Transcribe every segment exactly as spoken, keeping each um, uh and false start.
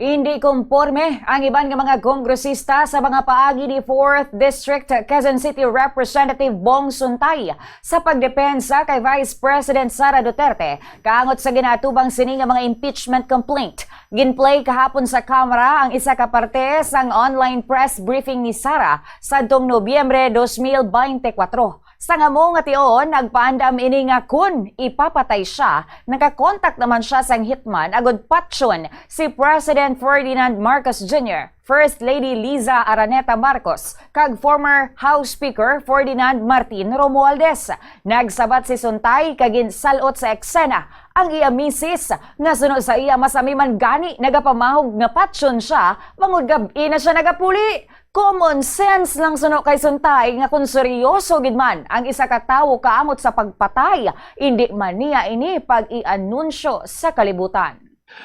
Hindi komporme ang iban nga mga kongresista sa mga paagi ni fourth District Quezon City Representative Bong Suntay sa pagdepensa kay Vice President Sara Duterte kaangot sa ginaatubang sini nga mga impeachment complaint. Ginplay kahapon sa Kamara ang isa ka parte sang online press briefing ni Sara sadtong Nobyembre dos mil beintikwatro. Sang amo nga tion, nagpaandam ini nga kun ipapatay sia, nakakontak naman sia sang hitman agud patyon si President Ferdinand Marcos Junior, First Lady Liza Araneta Marcos, kag former House Speaker Ferdinand Martin Romualdez. Nagsabat si Suntay kag ginsalot sa eksena ang iya misis, nga suno sa iya masami man gani nagapamahog nga patyon sia, bangod gab-i na sia nagapuli. Common sense lang suno kay Suntay nga kon seryoso gid man ang isa ka tawo kaamot sa pagpatay, indi man niya ini pag-ianunsyo sa kalibutan.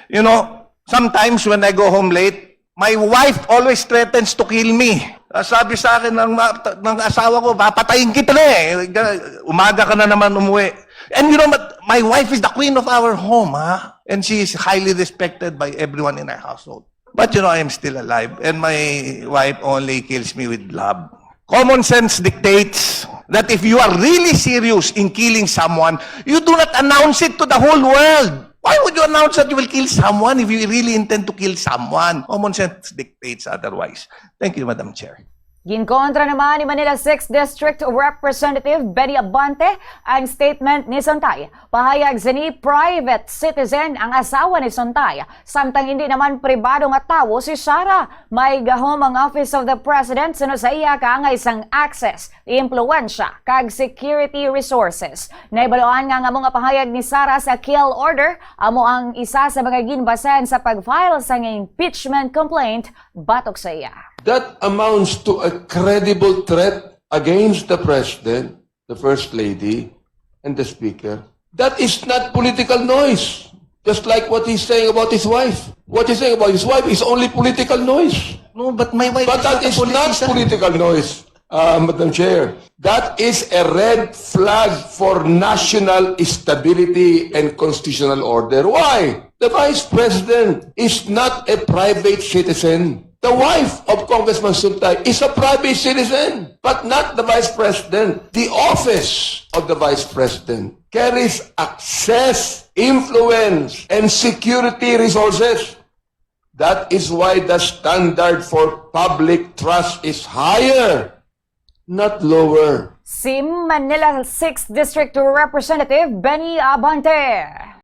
You know, sometimes when I go home late, my wife always threatens to kill me. Ah, sabi sa akin ng, ma- ng asawa ko, "Papatayin kita na eh. Umaga ka na naman umuwi." And you know, but my wife is the queen of our home, ha? And she is highly respected by everyone in our household. But you know, I am still alive, and my wife only kills me with love. Common sense dictates that if you are really serious in killing someone, you do not announce it to the whole world. Why would you announce that you will kill someone if you really intend to kill someone? Common sense dictates otherwise. Thank you, Madam Chair. Ginkontra naman ni Manila sixth District Representative Benny Abante ang statement ni Suntay. Pahayag sini, private citizen ang asawa ni Suntay, samtang hindi naman pribado nga tawo si Sara. May gahom ang Office of the President suno sa iya kaangay sang access, impluwensya, kag security resources. Nahibaluan nga ang amo nga pahayag ni Sara sa kill order amo ang isa sa mga ginbasehan sa pag-file sang impeachment complaint batok sa iya. That amounts to a credible threat against the President, the First Lady, and the Speaker. That is not political noise. Just like what he's saying about his wife. What he's saying about his wife is only political noise. No, but my wife But is that not a is not politician. Political noise, uh, Madam Chair. That is a red flag for national stability and constitutional order. Why? The Vice President is not a private citizen. The wife of Congressman Suntay is a private citizen, but not the Vice President. The office of the Vice President carries access, influence, and security resources. That is why the standard for public trust is higher, not lower. Si Manila sixth District Representative Benny Abante.